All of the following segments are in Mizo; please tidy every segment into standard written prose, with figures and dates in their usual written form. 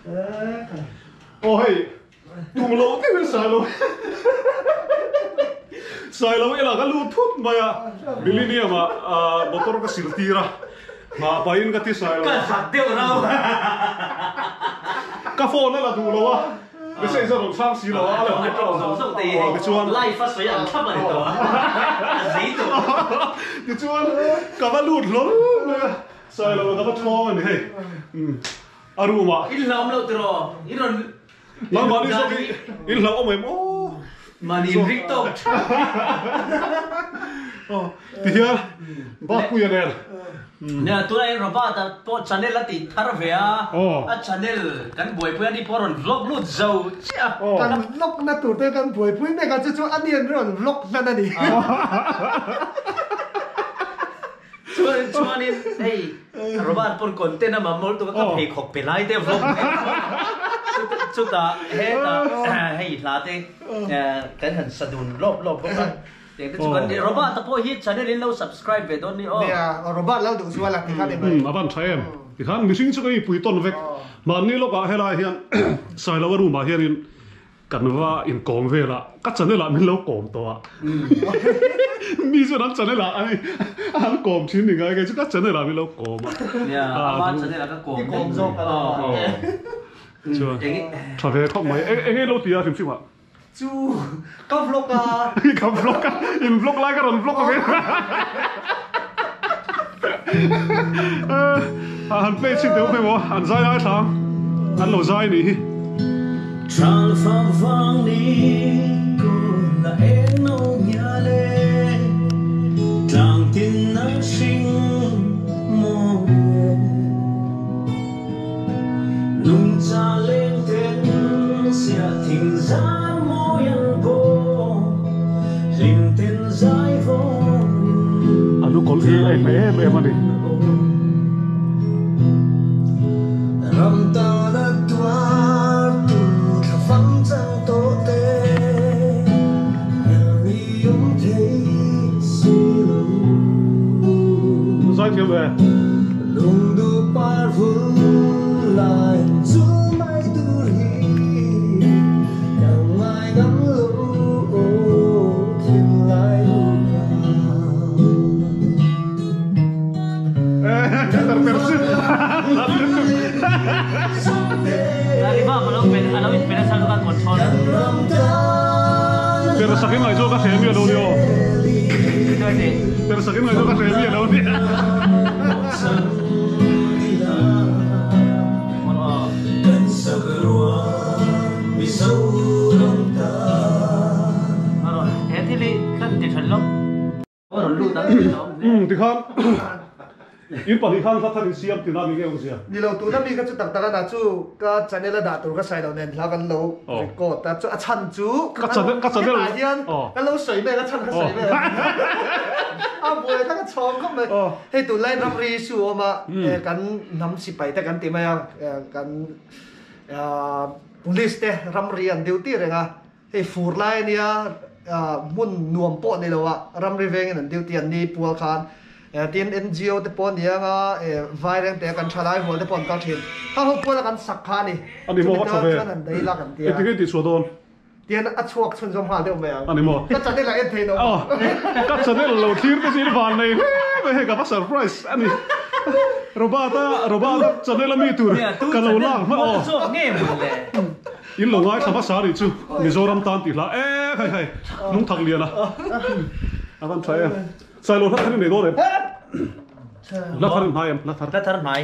Aw hei tum loh deuhin Sailo Sailo ela ka lut thut mai a Millennium ah motor ka sil tir a nghah pahin ka ti Sailo Ka zak deuh rau Ka phone a la duh lo a message a rawn chhang si lo a a la duh Tichuan Live a sawi an thlap a ni tawh a a zei tawh Tichuan ka va lut hlawl mai a Sailo ka va thawng a ni hei A room ah. In hlauhawm loh tiraw? In rawn. Nangmahni zawk hi in hlauhawm em aw. Mahni in ring tawk tha. Aw tihian Bakpuia nen. Nia tunah hian Robert a pawh channel a tih thar ve a. A channel kan buaipui a ni pawh a rawn vlog lut zo chiah a. Kan vlog na tur te kan buaipui mek a chu chu a ni an rawn vlog hman a ni. Chuan chuanin hei Robert pawn content a mamawlh tuk a ka pheikhawk pe lai te vlog chutah hetah hei hla te kan han sa dun lawp lawp bawk a tiang te chu kan ni Robert a pawh hi channel in lo subscribe ve dawn ni aw. Nia Robert lo duh zual a tikhan ni mai. A van tha em tikhan mihring chu ka ipui tawn vek mahni lawkah helai hian Sailoa room ah hianin Kan va inkawm vel a, ka channel ah min lo kawm tawh a, mi chuan an channel ah an kawm thin ni ngai kei chu ka channel ah min lo kawm a. Nia, ama channel ah ka kawm daih mai. Chuan tha ve khawp mai, eng nge lo ti a hrim hrim ah? Chu ka vlog a. Ka vlog a, in vlog lai ka rawn vlog a ve. Han play chhin teh u hmel maw an zai lai thlang an lo zai nih hi. A lu kawlh hi a inhmeh em em a ni. Zaithiam ve. Pero sakin ngai chu ka hre mi alo ni aw. Pero sakin ngai chu ka hre mi alo ni. Umm tikhan in pahnih khan hla thar in siam tina mi nge awm zia. Ni lo tuna mi kha chu tak tak a na chu ka channel a dah tur ka sawi lo nen hla kan lo record a chu a chhan chu ka channel ka channel hetah hian ka lo sawi mek a chhan ka sawi mek a buai kha ka chhawng khawp mai hei tunlai ramri issue a awm a kan hnam sipai te kan ti mai a kan Police te ramri an duty reng a, hei fur lai a nia, hmun nuam pawh ni lo ah ramri vengin an duty an ni pual khan tin NGO te pawh a ni ang a, Vaireng te kan tha lai hual te pawh an kal thin. Kha ho pual a kan sak kha a ni, chumi tan chuan an dei lak an ti a. Engtin nge tih chhuah dawn? Tian a chhuak chhunzawm nghal deuh mai ang. A ni maw? Ka channel ah en thei lo. Aw, ka channel lo thlir te chu in van nei hle mai hei ka va surprise a ni. Robert-a Robert-a channel a mi tur ka lo lak hma aw. In lo ngaithla hmasa nih chu Mizoram tan tih hla e khai khai lungthak lian a a van tha em. Sailo hla thar i nei dawn em? Hla thar hnai em? Hla thar. Hla thar hnai.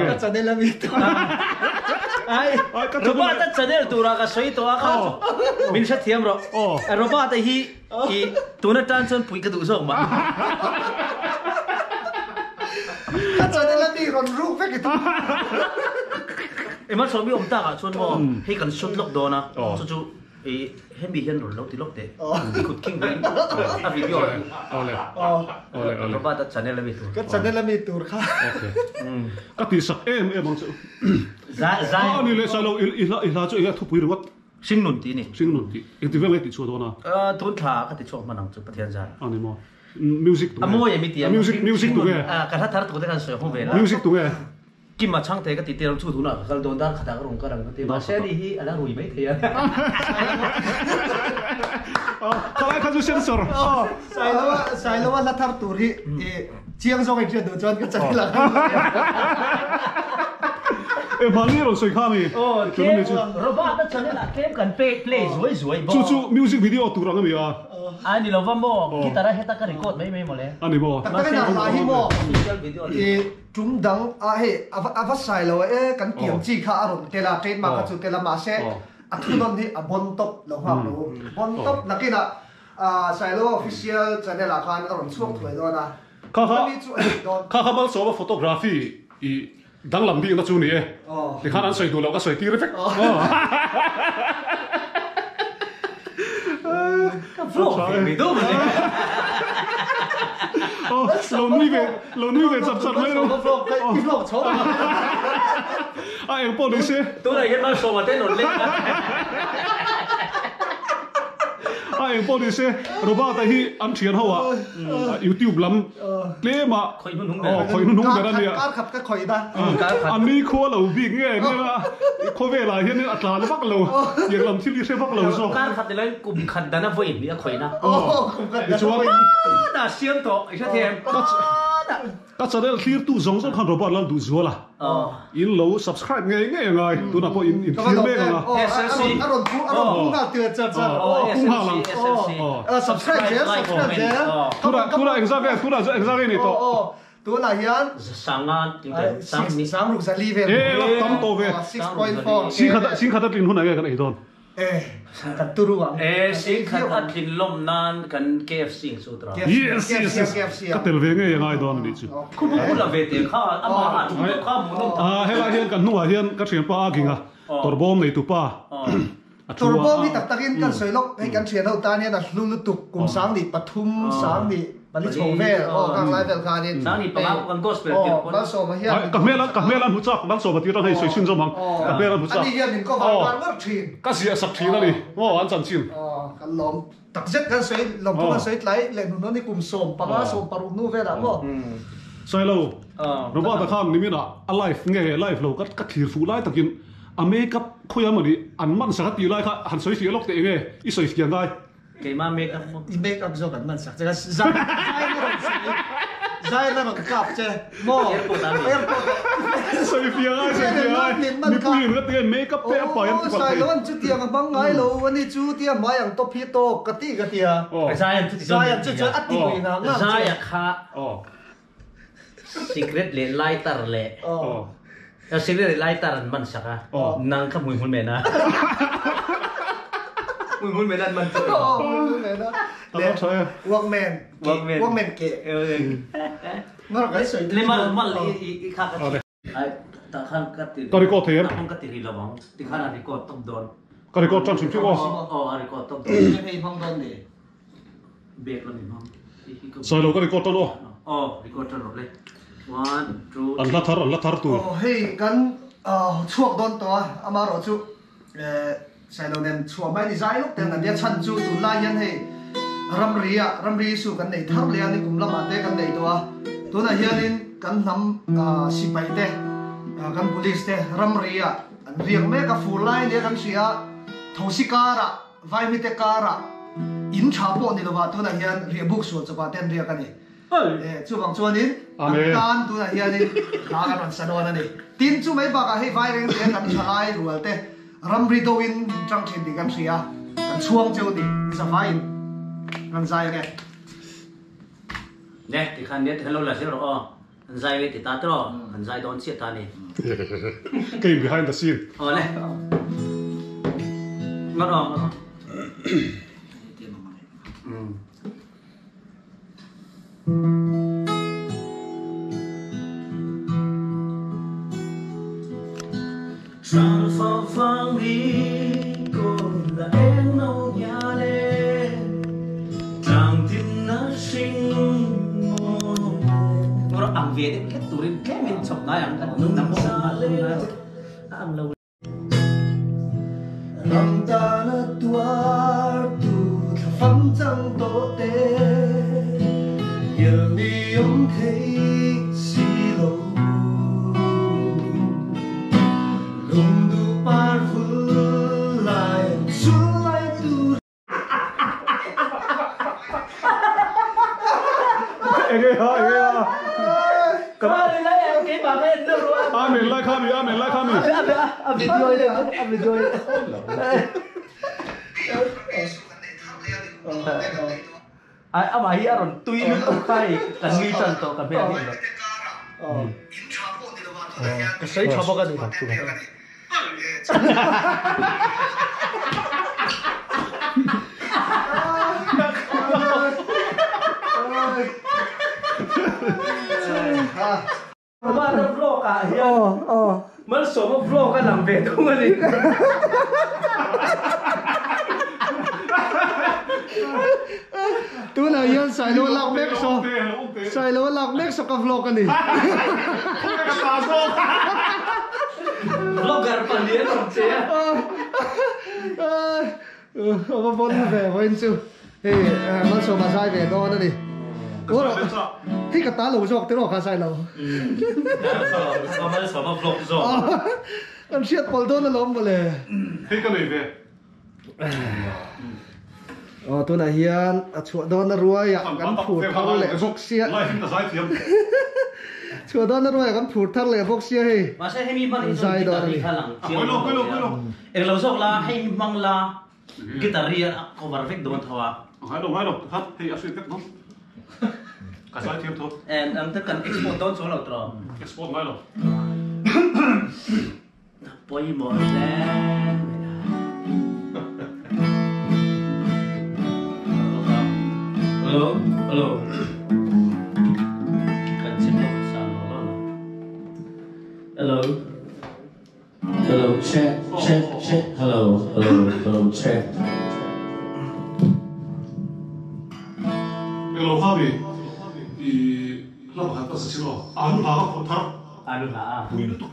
Ka channel a mi tur. Ai, Robert a channel tura ka sawi tawh a kha chu min hrethiam rawh. Robert a hi i tun atan chuan puih ka duh zawk mah. Ka channel a mi rawn ruk vek i tum. Emaw sawmi awm tak ah chuan maw hei kan shoot lawk dawn a chu chu I hemi hian rawn lo ti lawk teh. I kut king vein a video a Awle. Awle awle. Robert a channel a mi tur. Ka channel a mi tur kha. Okay. Ka ti sak em em ang chu. Zai zai. A ni leh sai lo i hla i hla chu i thupui ringawt. Hringnun tih a ni. Hringnun tih. Engti vel nge tih chhuah dawn a? Tun thla ka ti chhuak hman ang chu Pathian zar. A ni maw. Music tu nge? A mawi em i ti a. Music music tu nge? Ka hla thar tu te khan sawi hawng ve la. Music tu nge? Kima chhangte ka ti tir ang chu tunah ka kal dawn dar khatah ka rawn kal ang ka ti a mahse ani hi a la rui mai thei a. Khalai kha chu sensor. Sailoa Sailoa hla thar tur hi chiang zawk in hriat duh chuan ka channel ah khan E mahni rawn sawi kha mi tuna mi chu. Robert a channel ah tlem kan play play zuai zuai bawk. Chu chu music video tur ang a mi a. A ni lova maw guitar a heta ka record mai mai mawle. A ni maw. Tak tak in a hla hi maw Tum dang a hei a va sai lo e kan tiang chi kha a rawn tel a trademark kha chu tel a mahse a thunawn hi a bon tawp lo nghak lo bon tawp nakinah Sailoa official channel ah khan a rawn chhuak thuai dawn a chumi chu a nih dawn. Kha kha Malsawma photography i danglam bikna chu ni e tikhan an sawi duh loh ka sawi tir vek. Ka vlog ve mai dawn mawle. Lo nui ve Lo nui ve chap chap mai ro. I vlog chho ang. A eng pawh ni se. Tunah hian Malsawma te rawn leng a. A eng pawh ni se Robert-a hi an thian ho ah YouTube lam tlem ah Khawih hnuhnung ber. Khawih hnuhnung ber a nia. Kar khat ka khawih na. A ni khua lo bik nge nia khawvel ah hian a tlan vak lo tiang lam thil hi hre vak lo zawk. Kar khat ni lo in kum khat dan a vawi hnih a khawih na. Kum khat dan a vawi hnih. A siam tawh i hrethiam. Ka channel thlir tu zawng zawng khan Robert Lalduhzuala in lo subscribe ngei ngei a ngai tunah pawh in thlir mek ang a. SLC A rawn pu a rawn pu nghal tir char char. Aw pu nghal ang. SLC Subscribe zel subscribe zel. Tunah tunah engzak nge tunah engzak nge ni tawh. Tunah hian Sanga sang ni. Sang ruk zali vel. E la tam tawh ve. 6.4. Singkhat singkhat a tlin hunah nge kan ei dawn. E, kan turu ang. E, singkhat a tlin lawm nan kan KFC ang chu tura. Yes, yes, yes. Ka tel ve ngei a ngai dawn a nih chu. Khu bu la ve te kha, amah a thu deuh kha hmuh nawm tak. Ah, helai hian kan hnungah hian ka thianpa a ging a, tawrbawm neitu pa a thu a. Tawrbawm hi tak takin kan sawi lawk, hei kan thian ho tan hian a hlu lutuk, kum sang nih pathum, sang nih Pali chho vel, aw kang lai vel khanin. Sang ni panga kan gospel tir pawn. Malsawma hian. Ka hmel ka hmel an hmu chak, Malsawma tir atang hei sawi chhun zawm ang. Ka hmel an hmu chak. Ani hian min cover var var thin. Ka ziah sak thin a ni, aw an chanchin. Aw kan lawm takzet kan sawi, lawmthu kan sawi tlai leh hnuhnawh ni kum 15, 16 hnu velah maw. Sailo, Robert-a khan niminah a live nge live lo ka thlir fuh lai takin a makeup khawi a mawni an man sak a tih lai kha han sawi fiah lawk teh enge i sawi fiah ngai. Keimah make up maw? I make up zawk an man sak che ka zai zai na rawn sawi zai na rawn kap che maw? Airport ah mi. Airport ah. Sawi fiah ai sawi fiah ai mipui in ka ti make up te a pai an ti palh thei. Sailo an chutiang a hmang ngai lo ani chu tia hmai ang tawp hi tawk ka ti ka tia. Zai an chuti chuan Zai an chu chuan a ti lui ngang ngang che. Zai a kha Cigarette leh lighter leh Cigarette leh lighter an man sak a, nang kha hmuihmul men a. Hmuihmul men an man chu. Hmuihmul men a. Leh Walkman. Walkman. Walkman ke. Ngar kan sawi. Le mal mal i kha ka thi. Ai tah khan ka ti. Ka record thei em? Tah khan ka ti ri lo ang. Ti khan a record tawp dawn. Ka record tan hrim hrim aw. Aw a record tawp dawn. Hei hmang dawn ni. Bag lam i hmang. Sailo ka record tan aw. Aw record tan rawh le. One, two, An hla thar an hla thar tur. Aw hei kan chhuak dawn tawh a amaherawh chu Sailo nen chhuah mai ni zai lawk ten an nia chhan chu tunlai hian hei ramri ah ramri issue kan nei thar leh a ni kum lamah te kan nei tawh a tunah hianin kan hnam sipai te kan police te ramri ah an riak mek a fur lai nia kan hria a thosi karah Vaimite karah in tha pawh ni lovah tunah hian riahbuk sual chawpah te an riak a ni. Chuvang chuanin an tan tunah hianin hla kan rawn sa dawn a ni. Tin, chu mai bakah hei Vaireng te kan tha lai rual te ramri doin min tang thin tih kan hria, kan chhuang cheu tih zavaiin kan zai ang e. Ne, tikhan nia tikhan lo la zel rawh aw. An zai nge ti ta tawh, an zai dawn chiah ta ni. Kei behind the scene. Aw le. Ngat aw, ngat aw. Ang ve deuh hlek turin tlemin chawp ngai ang kan nang pawh a ang lo. Ram tana tuar tu thlafam chang tawh te nghilh ni awm thei si lo. Lungduh par vul lai chul lai tur. Enge ha enge ha. Ka lai keimah ka en deuh ruah. Amen lai kha mi amen lai kha mi. A video le a video le. Ai amah hi a rawn tui lutuk kha hei kan nui tan tawh ka hmel hi. Ka sawi tha bawk a ni. Robert-a vlog ah hian Malsawma vlog a lang ve thung a ni. Tunah hian Sailo a lak mek saw Sailo a lak mek saw ka vlog a ni. Vlogger pahnih an awm che a. A va vawn ve vawiin chu hei Malsawma zai ve dawn a ni. Hei ka ta lo zawk tiraw kha Sailo. Malsawma vlog zawk. Kan hriat pawlh dawn alawm mawle. Hei ka nei ve. Aw tunah hian a chhuah dawn a ruai ah kan phur thar leh bawk sia. Chhuah dawn a ruai ah kan phur thar leh bawk sia hei. Mahse hemi hman hi chuan guitar ri kha lang chiang lo a. Englo zawk la hei hi hmang la guitar ri a cover vek dawn tho a. Ngai lo ngai lo kha hei a hriat vek dawn. Ka zai thiam tho. And ang te kan export dawn chuang lo tawh. Export ngai lo. Pawimawh hle mai a. Hello, hello. Kan chim lo sang lo lo na. Hello. Hello, check, check, check. Hello, hello, hello, check. Englo kha mi i hla pakhat ka sa chin aw. Anu hla ka phawt thar. Anu hla a. Pui lutuk.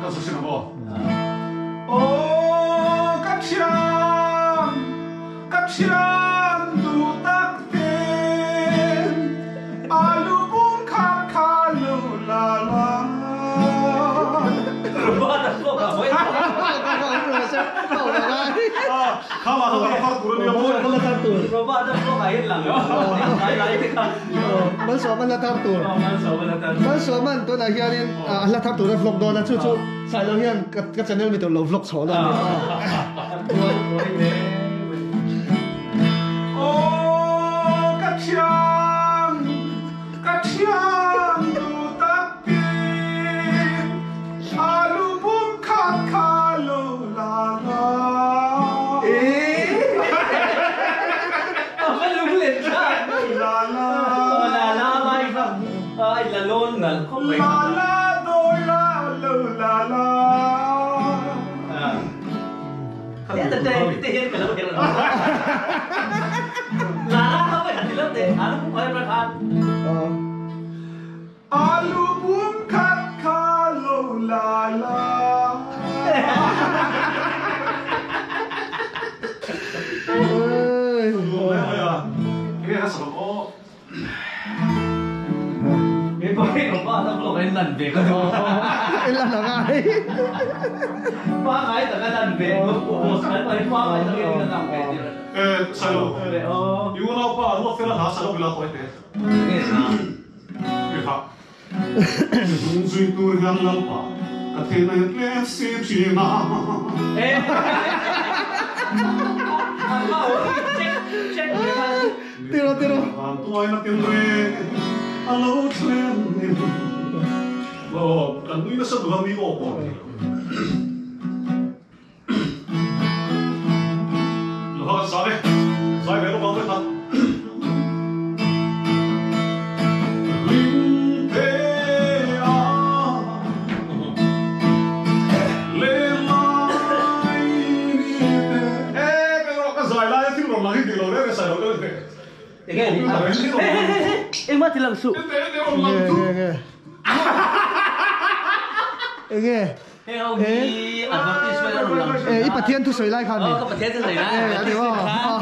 Kan sa chin ang aw. Aw ka thian, ka thian duh tak te, alu bung kha kha lo la la. Malsawman la thar tur. Malsawman tunah hianin a hla thar tur a vlog dawn a, chu chu Sailo hian ka channel mi tur lo vlog chho dawn a ni. Aw ka thian, ka thian duh tak te, alu bum khat kha lo la la. La la. La la do la lo la la. Alu bum khat kha lo la la. Sailo, i unaupa Ruatfela hla sa lo ila tawh teh. I hah. Lung zui tur hian Lalpa ka theihna hi tlem si thin a. Van tuaina tin reng a lo thlen ni. Aw, kan nui nasa duh a mi aw pawh ni lo. Lo ha kan sa ve, zai ve lawk ang vek a. Hlim te a lenglai ni te. E, ka erawh ka zai lai a thil rawn lang hi tih lo reng e sai lo deuh teh. Enge ni? Engmah ti lang suh. Enge enge. Heng ho hi advertisement a rawn lang thin a. I Pathian thu sawi lai kha a ni. Aw ka Pathian thu sawi lai advertisement kha.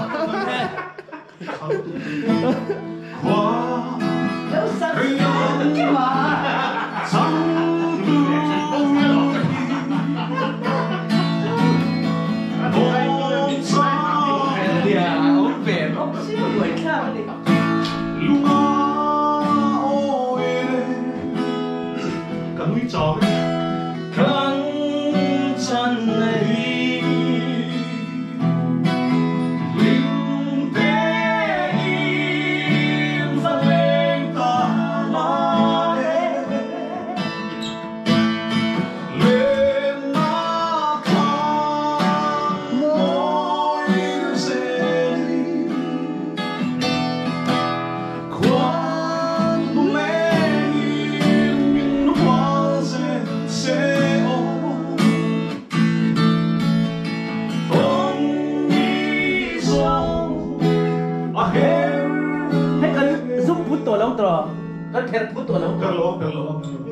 to lo. Per lo per lo.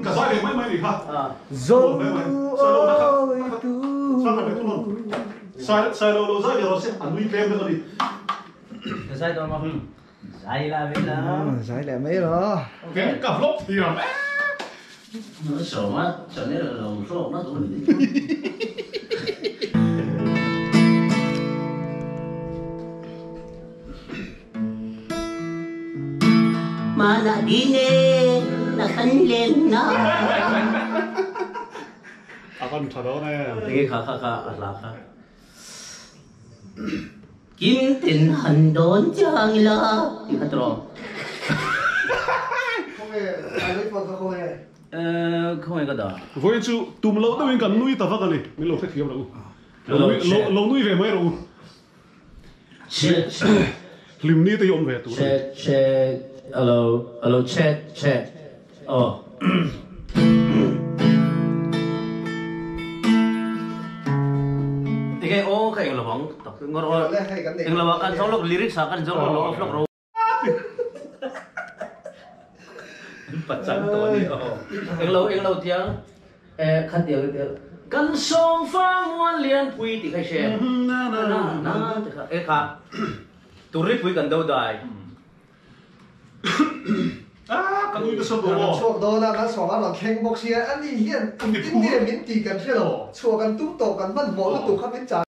Ka zai ve mai mai ni kha. Zo oi tu. Sang han tu non. Sai sai lo lo zai ve ro se an nui tlem deuh ani. Ka zai dawn maw? Zai la ve la. Zai leh mai rawh. Ken ka vlog thiam e. Sawma channel lo hlawk na tur ni. Mana dine na kan len na. A van tha dawn e. Enge kha kha kha a hla kha. Kim tin han dawn chang ila tih kha tawh. Khawnge Sailoi phone kha khawnge? Khawnge ka dah. Vawiin chu tum loh deuhin kan nui ta vak a ni. Min lo hrethiam loh u. Lo nui ve mai rawh u. Hlim ni te hi awm ve tur a ni. Che che alo alo che che aw. Enge aw ka eng lovang tak ngawr aw eng lovang kan zawng lawk lyrics ah kan zawng lawk lo off lawk ro. Pachang tawh a ni aw. Eng lo eng lo tiang eh khatiang tiang kan sawm fa mual lian pui tih kha i hre em? Na na tih kha e kha turipui kan do dai. Ah ka nui nasa duh aw. Chhuak dawn a kan sawm a rawn thleng bawk sia ani hian engtin nge min tih kan hre lo chhuah kan tum tawh kan hmanhmawh lutuk kha min chah.